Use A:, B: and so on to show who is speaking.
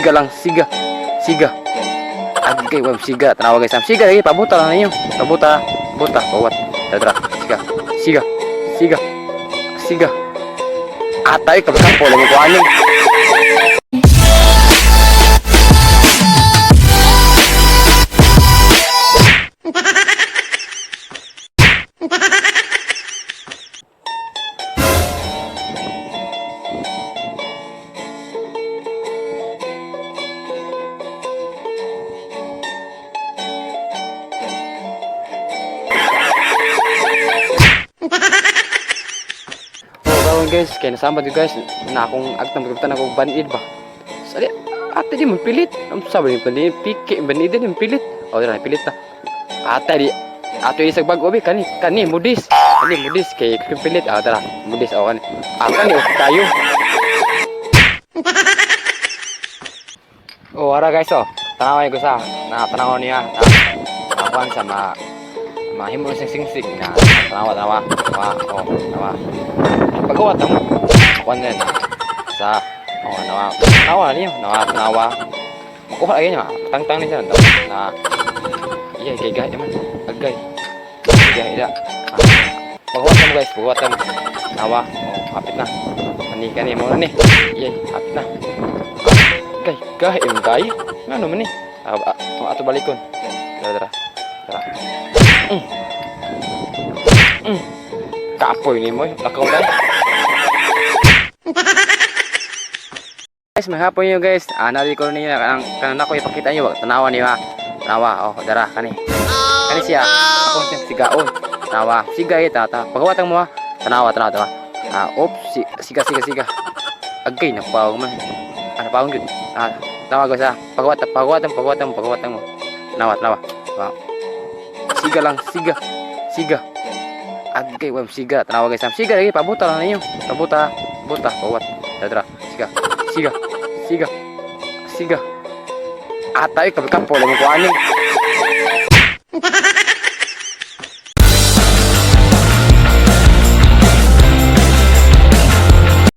A: Siga lang, siga. Siga. Agay, wam siga. Tanawa, guys. Siga lagi, pabuta lang ninyo. Pabuta, buta, bawat. Tara, tara. Siga. Siga. Siga. Siga. Atay, kabang po lagi ko ani. Oh, karon guys, kay nasambad ko, guys, na akong agtang magkapitan ako banid ba. Sali, ate di mo pilit. Ang sabi ni panid, piki banid di mo pilit. Oh, dira pilit ta. Ate di ato isag bag-o bi kani kani mudis. Kani mudis kay kung pilit. Ah, tara, mudis oh kani. Ah, kani okay tayo. Oh, ara guys oh. Tanawan ko sa na tanaw niya. Na, kuan sa ma mahimo sa singsing na tanawa tanawa tanawa oh tanawa. Pagawa tamo. Kuan na sa oh nawa nawa niyo nawa nawa. Makuha lagi niya. Tangtang ni siya na. Iya kay gay man. Agay. Agay ida. Ah. Pagawa tamo, guys, pagawa tamo. Nawa. Oh, hapit na. Ani kani mo na ni. Iya, hapit na. Gay, gay, em gay. Ngano man ni? Ah, ah, ato balikon. Tara, tara. Tara. Kapoy ni mo, eh. Lakaw na. Guys, maghapon niyo, guys. Ah, nari ko ninyo kanang kanang ako ipakita niyo, tanawa niyo ha. Tanawa, oh, dara kani. Kani siya. Ako siya sigaon. Tanawa, siga eh tata. Pagawatang mo ha. Tanawa, tanawa, tanawa. Ah, oops, si, siga siga siga. Agay na pawag man. Ah, napawag yun. Ah, tanawa ko sa pagawat, pagawatang, pagawatang, pagawatang mo. Tanawa, tanawa. Tanawa. Siga lang, siga. Siga. Agay, wam siga. Tanawa, guys. Siga lagi, pabuta lang ninyo. Pabuta, buta, bawat. Tara, tara. Siga. Siga. Siga. Siga. Atay, kabang po lagi ko ani.